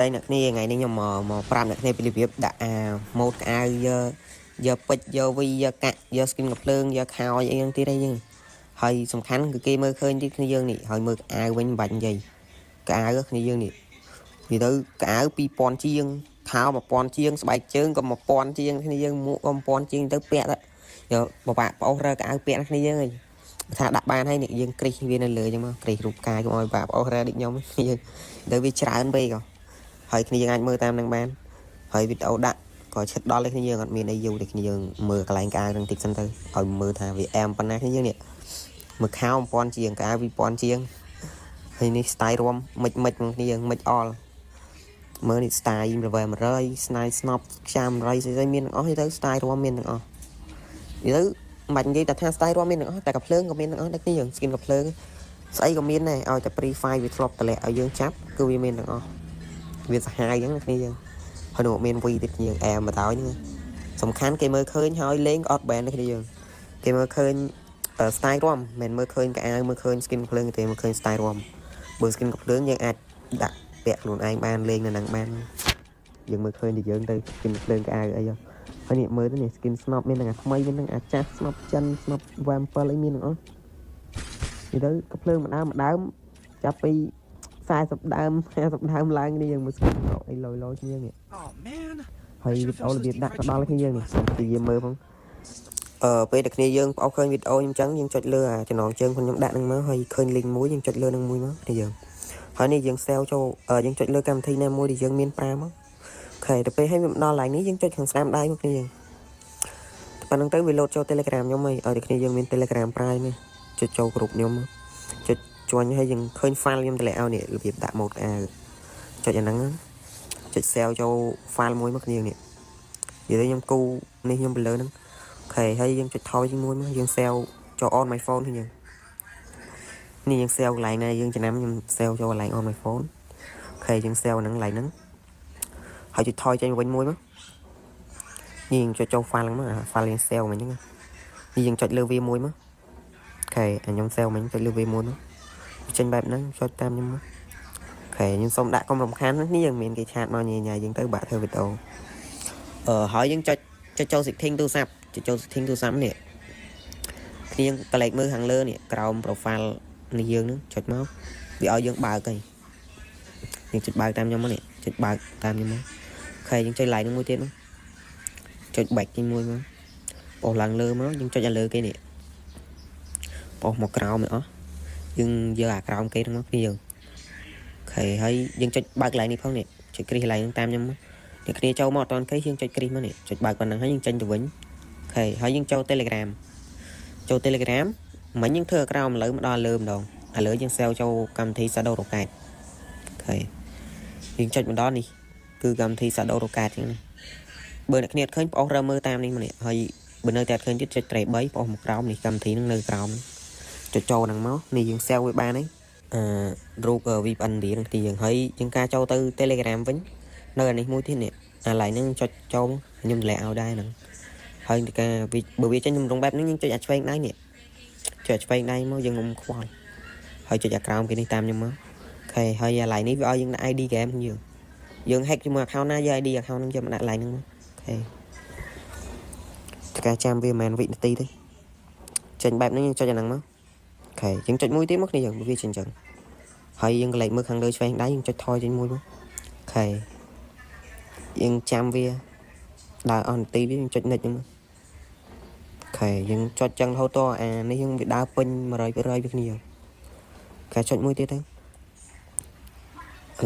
តែអ្នកគ្នាថ្ងៃនេះខ្ញុំមកប្រាប់អ្នកគ្នាពីរបៀបដាក់អាម៉ូតក្អៅយកយកពេជ្រយកវីយកកាក់យក skin កំភ្លើងយកខោអីហ្នឹងទៀតអីហ្នឹងហើយសំខាន់គឺគេមើលឃើញទៀតគ្នាយើងនេះហើយមើលក្អៅវិញមិនបាច់និយាយក្អៅគ្នាយើងនេះនិយាយទៅក្អៅ2000ជាងខោ1000ជាងស្បែកជើងក៏1000ជាងគ្នាយើងមួកក៏1000ជាងទៅពាក់ទៅយកបបាក់ប្អូសរើក្អៅពាក់គ្នាយើងហើយថាដាក់បានហើយនេះយើងគ្រិះវានៅលើអញ្ចឹងមកគ្រិះរូបកាយកុំឲ្យបាក់ប្អូសរើដូចខ្ញុំយើងទៅវាច្រើនពេកហ៎ ហើយគ្នាយើងអាចមើលតាមនឹងបានហើយវីដេអូដាក់ក៏ឈិតដល់ទេគ្នាយើងអត់មានអីយូរទេគ្នាយើងមើលកន្លែងកៅនឹងតិចសិនទៅឲ្យមើលថាវាអែមប៉ុណ្ណាគ្នាយើងនេះមើលខោ1000ជាងកៅ2000ជាងហើយនេះ style រួមមិនមិនមកគ្នាយើងមិនអល់មើលនេះ style level 100 style ស្នប់ខ្យា100ស្អីៗមានទាំងអស់ទៅ style រួមមានទាំងអស់និយាយទៅមិនបាច់និយាយតែថា style រួមមានទាំងអស់តែកាភ្លើងក៏មានទាំងអស់ដែរគ្នាយើង skin កាភ្លើងស្អីក៏មានដែរឲ្យតែ Free Fire វាធ្លាប់តម្លាក់ឲ្យយើងចាប់គឺវាមានទាំងអស់ វាសាហាវអញ្ចឹងគ្នាយើងហើយនោះមានវីទៀតគ្នាយើងអែមមកដល់ហ្នឹងសំខាន់គេមើលឃើញហើយលេងក៏អត់បែនទេគ្នាយើងគេមើលឃើញ style រួមមិនមើលឃើញកៅអៅមើលឃើញ skin ភ្លើងទេមើលឃើញ style រួមបើ skin កំភ្លើងយើងអាចដាក់ពាក់ខ្លួនឯងបានលេងនៅនឹងបានយើងមើលឃើញតែយើងទៅ skin ភ្លើងកៅអៅអីហើយនេះមើលទៅនេះ skin ស្នប់មានទាំងអាថ្មីមានទាំងអាចាស់ស្នប់ចិនស្នប់ Vampire អីមានទាំងអស់និយាយទៅកំភ្លើងម្ដើមម្ដើមចាប់ពី40ដើម50ដើមឡើងនេះយើងមើលស្គាល់អីលយលយគ្នានេះ Oh man. ហើយវីដេអូរបៀបដាក់ទៅដល់គ្នាយើងនេះសូមព្យាយាមមើលផងអឺពេលតែគ្នាយើងផ្អោបឃើញវីដេអូខ្ញុំចឹងយើងចុចលើអាចំណងជើងខ្ញុំដាក់នឹងមកហើយឃើញ link មួយយើងចុចលើនឹងមួយមកគ្នាយើងហើយនេះយើង save ចូលយើងចុចលើកម្មវិធីណាមួយដែលយើងមានប្រើមក OK ទៅពេលឲ្យវាមកដល់កន្លែងនេះយើងចុចខាងស្ដាំដៃមកគ្នាយើងប៉ុណ្្នឹងទៅវាលោតចូល Telegram ខ្ញុំហើយឲ្យតែគ្នាយើងមាន Telegram ប្រើនេះចុចចូលក្រុមខ្ញុំចុចជួញហើយយើងឃើញ file ខ្ញុំតម្លាក់ឲ្យនេះរបៀបដាក់ម៉ូតអាវចុចអាហ្នឹងចុច save ចូល file មួយមកគ្នានេះនិយាយទៅខ្ញុំគូនេះខ្ញុំទៅលើហ្នឹង OK ហើយយើងចុចថយជាមួយមកយើង save ចូល on my phone គ្នាយើងនេះយើង save កន្លែងណាយើងចំណាំខ្ញុំ save ចូលកន្លែង on my phone OK យើង save ហ្នឹងកន្លែងហ្នឹងហើយចុចថយចេញវិញមួយមកនេះយើងចុចចូល file ហ្នឹងមកអា file យើង save មិញហ្នឹងនេះយើងចុចលើវាមួយមក OK អាខ្ញុំ save មិញចុចលើវាមួយមកចេញបែបហ្នឹងចុចតាមខ្ញុំមក OK ខ្ញុំសូមដាក់កុំរំខាននេះយើងមានគេ chat មកញ៉ៃញ៉ៃយើងទៅបាក់ធ្វើវីដេអូអឺហើយយើងចុចចុចចូល setting ទូរស័ព្ទចុចចូល setting ទូរស័ព្ទនេះគ្នាកលេចមើលខាងលើនេះក្រោម profile នេះយើងហ្នឹងចុចមកវាឲ្យយើងបើកហើយយើងចុចបើកតាមខ្ញុំមកនេះចុចបើកតាមខ្ញុំមក OK យើងចុច like នឹងមួយទៀតមកចុច back ទីមួយមកបោះឡើងលើមកយើងចុចឲ្យលើគេនេះបោះមកក្រោមឯអស់យើងយកអាក្រោមគេហ្នឹងមកគ្នាយើង OK ហើយយើងចុចបើកកន្លែងនេះផងនេះចុចគ្រីសកន្លែងហ្នឹងតាមខ្ញុំមកអ្នកគ្នាចូលមកអត់តាន់គ្រីសយើងចុចគ្រីសមកនេះចុចបើកប៉ុណ្ណឹងហើយយើងចេញទៅវិញ OK ហើយយើងចូល Telegram ចូល Telegram មិញយើងធ្វើក្រោមឥឡូវមកដល់លើម្ដងឥឡូវយើង save ចូលកម្មវិធី Shadow Rocket OK យើងចុចមកដល់នេះគឺកម្មវិធី Shadow Rocket ចឹងណាបើអ្នកគ្នាអត់ឃើញប្អូសរើមើលតាមនេះមកនេះហើយបើនៅតែអត់ឃើញទៀតចុចត្រេ3ប្អូសមកក្រោមនេះកម្មវិធីហ្នឹងនៅក្រោមចុចចូលហ្នឹងមកនេះយើង save វាបានហើយអឺរូប VPN នេះនឹងទីយើងហើយយើងការចូលទៅ Telegram វិញនៅអានេះមួយទៀតនេះអាឡៃហ្នឹងចុចចូលខ្ញុំតម្លាក់ឲ្យដែរហ្នឹងហើយការបើវាចេញទម្រង់បែបនេះយើងចុចអាឆ្វេងដៃនេះចុចអាឆ្វេងដៃមកយើងងុំខ្វល់ហើយចុចអាក្រោមគេនេះតាមខ្ញុំមក OK ហើយអាឡៃនេះវាឲ្យយើងដាក់ ID game យើងយើង hack ជាមួយ account ណាយក ID account ហ្នឹងយកមកដាក់ឡៃហ្នឹងមក OK ការចាំវាមិនមែនវិនាទីទេចេញបែបនេះយើងចុចអាហ្នឹងមក OK យើងចុចមួយទៀតមកគ្នាយើងវាចេញអញ្ចឹងហើយយើងកលែកមើលខាងលើឆ្វេងដៃយើងចុចថយចេញមួយមក OK យើងចាំវាដើរអស់នាទីវាយើងចុចនិចហ្នឹងមក OK យើងចុចចឹងរហូតតអានេះយើងវាដើរពេញ100%វាគ្នាគេចុចមួយទៀតទៅឥ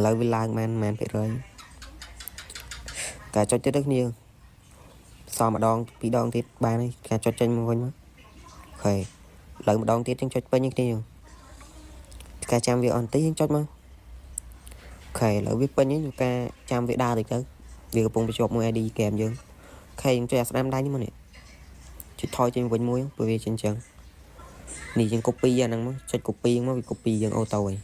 ឡូវវាឡើងបានប្រហែលភាគរយការចុចទៀតទៅគ្នា សម្ដងពីរដងទៀតបានហើយការចុចចេញមកវិញមក OK ឡើងម្ដងទៀតយើងចុចពេញគ្នាយើងការចាំវាអស់បន្តិចយើងចុចមក OK ឥឡូវវាពេញហើយការចាំវាដើរតិចទៅវាកំពុងភ្ជាប់មួយ ID ហ្គេមយើង OK យើងចុចអាស្ដាំដៃនេះមកនេះចុចថយចេញវិញមួយព្រោះវាចេញអញ្ចឹងនេះយើង copy អាហ្នឹងមកចុច copy មកវា copy យើង auto ហើយ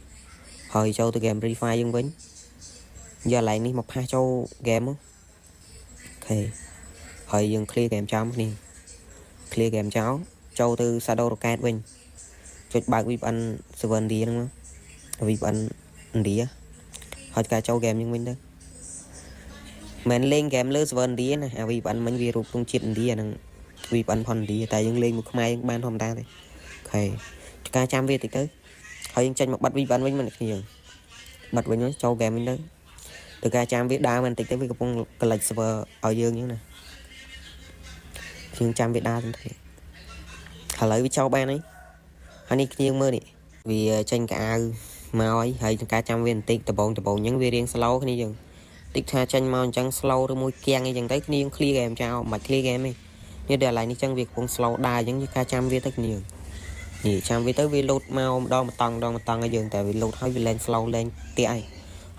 ហើយចូលទៅ game Free Fire យើងវិញយកកន្លែងនេះមក paste ចូល game មក OK ហើយយើង clear game ចោលគ្នា clear game ចោលចូលទៅ Shadow Rocket វិញចុចបើក VPN server ឥណ្ឌាហ្នឹងមក VPN ឥណ្ឌាហើយការចូល game យើងវិញទៅ មិនលេងហ្គេមលើ server ឥណ្ឌាណាអា VPN មិញវារូបទង់ជាតិឥណ្ឌាហ្នឹង VPN ផងឥណ្ឌាតែយើងលេងមួយខ្មែរយើងបានធម្មតាទេOK ការចាំវាតិចទៅហើយយើងចេញមកបិទ VPN វិញមិនគ្នាយើងបិទវិញចូលហ្គេមវិញទៅទៅការចាំវាដើរមិនតិចទៅវាកំពុង collect server ឲ្យយើងអញ្ចឹងណាយើងចាំវាដើរទៅទេឥឡូវវាចូលបានហើយហើយនេះគ្នាមើលនេះវាចេញកៅអៅមកហើយហើយការចាំវាបន្តិចដបងដបងអញ្ចឹងវារៀង slow គ្នាយើងតិចថាចេញមកអញ្ចឹង slow ឬមួយគៀងអីចឹងទៅគ្នាយើង clear game ចោលមិនបាច់ clear game ទេនេះដល់ឥឡូវនេះចឹងវាកំពុង slow ដើរអញ្ចឹងយើងការចាំវាទៅគ្នានេះចាំវាទៅវាលោតមកម្ដងម្តង់ម្ដងម្តង់ឲ្យយើងតែវាលោតហើយវាលែង slow លែងតាក់ហើយ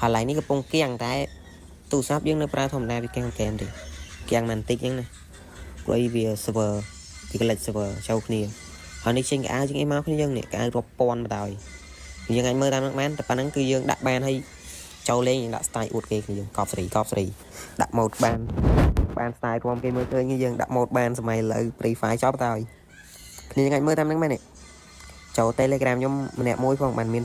ហើយឥឡូវនេះកំពុងគៀងតែទូរស័ព្ទយើងនៅប្រើធម្មតាវាគៀងហ្គេមទេគៀងមិនបន្តិចអញ្ចឹងណាព្រោះអីវា server វា collect server ចូលគ្នាហើយនេះចេញកៅអៅជាងអីមកគ្នាយើងនេះកៅអៅរាប់ពាន់បណ្ដោយយើងអាចមើលតាមនឹងបានតែប៉ុណ្្នឹងគឺយើងដាក់បានហើយចូលលេងយើងដាក់ style អួតគេគ្នាយើងកប់សេរីកប់សេរីដាក់ mode បានបាន style រួមគេមើលឃើញយើងដាក់ mode បានសម័យឥឡូវ Free Fire ចប់ទៅហើយគ្នាយើងអាចមើលតាមនឹងមែននេះចូល Telegram ខ្ញុំម្នាក់មួយផងបានមាន